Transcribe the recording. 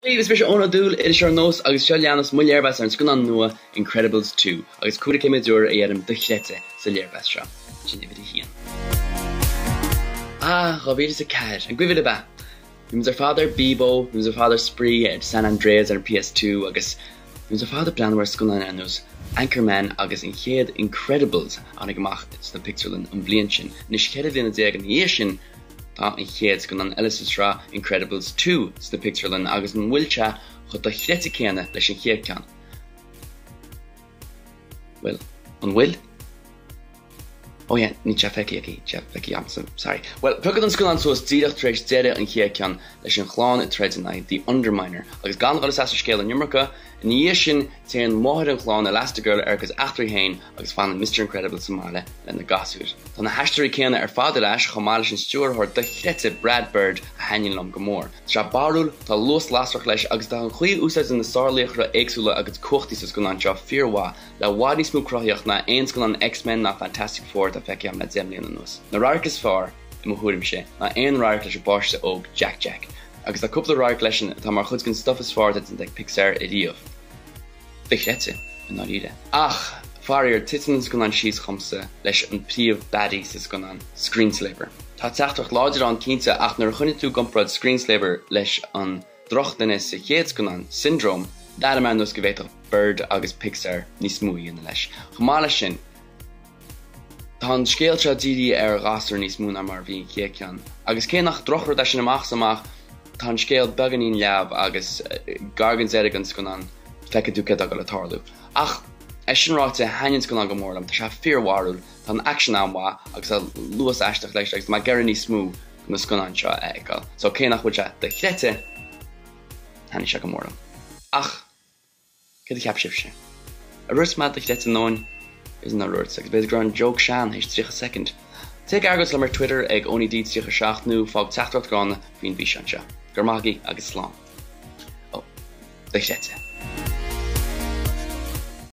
Daoibh, is mise Eoin Ó Dúill, iriseoir Nós agus seo leanas mo léirmheas ar an scannán nua Incredibles 2 agus cúpla céim a dheirim dochreidte sa léirmheas seo. Sin uimhir a haon. Ah, 2004, an cuimhin libh é? Bhí muid ar fad ar Bebo, bhí muid ar fad ar spraoi ar San Andreas ar an PS2 agus bhí muid ar fad ag breathnú ar scannáin ar nós Anchorman agus an chéad Incredibles a tháinig amach sna pictiúrlann an bhliain sin. Anois, 14 bliana ina dhiaidh sin, Tá an chéad scannán eile sa sraith, Incredibles 2, sna pictiúrlanna agus an bhfuil sé chomh dochreidte céanna leis an chéad ceann? Bhuel, an bhfuil? Oh yeah, níl sé feicthe aici, sé feicthe agamsa, sorry. Bhuel, piocann an scannán suas díreach tar éis deireadh an chéad ceann leis an chlann ag troid in aghaidh The Underminer agus gan dhul isteach sa scéal an iomarca, ina dhiaidh sin téann máthair an chlann Elastigirl ar a cuid eachtraí féin agus fanann Mister Incredible sa mbaile lena gasúir. Tá na haisteoirí céanna ar fad ar ais, chomh maith leis an stiúrthóir dochreidte Brad Bird a thaitníonn liom go mór. Tá sé barrúil, tá luas lasrach leis agus tá an chaoi a úsáideann na sárlaochra éagsúla a gcuid cumhachtaí sa scannán seo fíormhaith, le i bhfad níos mó cruthaíocht ná aon scannán X-Men ná Fantastic Four atá feicthe agam le 10 mbliana anuas. Na radhairc is fearr, i mo thuairimse, ná aon radharc leis an bpáiste óg Jack Jack. Agus tá cúpla radharc leisean atá mar chuid den stuif is fearr atá déanta ag Pixar ariamh. Dochreidte, i ndáiríre. Ach, faraor, titeann an scannán síos dhomsa leis an príomh baddie sa scannán, Screenslaver. Tá teachtaireacht láidir ann cinnte ach nuair a chuireann tú i gcomparáid Screenslaver leis an drochdhuine sa chéad scannán, Syndrome, d'airigh mé ar nós go bhféadfadh Bird agus Pixar níos mó a dhéanamh leis. Chomh maith leis sin, Tá an scéal seo dírithe ar ghasúir níos mó ná mar a bhí an chéad ceann, agus cé nach drochrud é sin amach is amach, tá an scéal beagáinín leamh agus gar don deireadh den scannán feicfidh tú céard atá ag dul a tarlú. Ach, é sin ráite, thaitnigh an scannán go mór liom, tá sé fíorbharrúil, tá an aicsean an-mhaith agus tá luas aisteach leis agus tá mé ag iarraidh níos mó de na scannáin seo a fheiceáil. So cé nach bhfuil sé dochreidte, thaitnigh sé go mór liom. Ach. Céard a cheap sibhse? Ar dhúirt mé dochreidte a ndóthain? B'fhéidir nár dhúirt, agus b'fhéidir go raibh an joke sean théis 30 soicind. Téigh ag argóint liom ar Twitter ag EoiníD37 nó fág teachtaireacht ghránna faoin bhfíseán seo. Go raibh maith agaibh agus slán. Ó, dochreidte.